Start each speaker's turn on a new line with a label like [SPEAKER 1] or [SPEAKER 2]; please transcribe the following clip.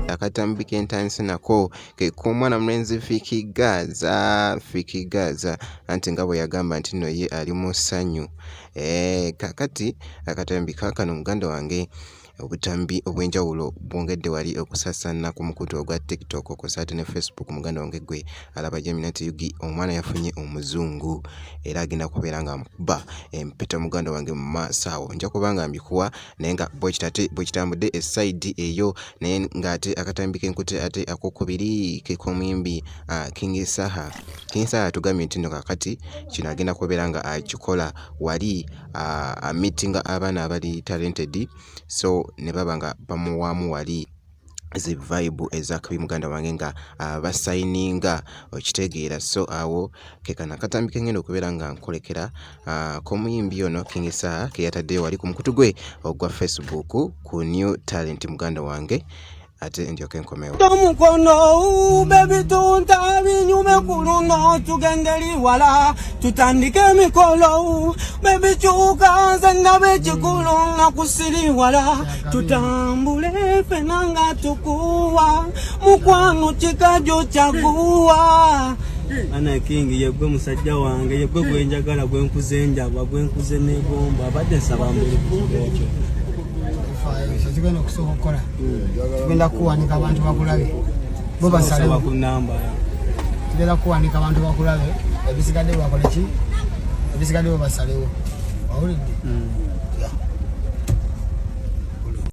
[SPEAKER 1] Akatambi k'entandise nako ke k'omwana mulenzi Fik Gaza. Fik Gaza anti nga bwe yagamba nti nno ye ali mu ssanyu. Kaakati akatambi kaakano muganda wange, obutambi obw'enjawulo bwongedde wali okusaasaana ku mukutu ogwa TikTok kw'ossa ate ne Facebook. Muganda wange gwe alaba Jaminat UG, omwana yafunye omuzungu era agenda kubeera ng'amukuba empeta. Muganda wange, mu maaso awo nja kuba nga mbikuwa, naye nga bwekito ate bwe kitambudde e side eyo. Naye ng'ate akatambi k'enkute ate akokubiri ke k'omuyimbi King Saha. King Saha atugambye nti nno kaakati kino agenda kubeera nga akikola wali amitinga abaana abali talented, so ne baba nga bamuwaamu wali zi vibe ezakabi, muganda wange, nga basayininga, okitegeera? So awo ke kano akatambi kengenda okubeera nga nkolekera k'omuyimbi ono King Saha ke yataddeyo wali ku mukutu gwe ogwa Facebook ku New Talent, muganda wange, ate ndyoke nkomewo.
[SPEAKER 2] Omukono baby, tunta binyume ku luno, tugende wala, tutandike emikolo. Baby, kyuka, nze ndaba ekikulu nakusiri wala, tutambule fena nga tukuwa mukwano kikajo kyaguwa. Ana King, yegwe musajja wange, yegwe gwenjagala, gwenkuze njaba, gwenkuze negomba. Abadde nsaba mbuli ku kigo ekyo.
[SPEAKER 3] Kyetugenda okusooka okukola, tugenda kuwanika abantu bakulabe bo basalewo.
[SPEAKER 2] Nsaba ku namba.
[SPEAKER 3] Tugenda kuwanika abantu bakulabe, ebisigadde bakole ki? Ebisigadde bo basalewo. Wawulidde?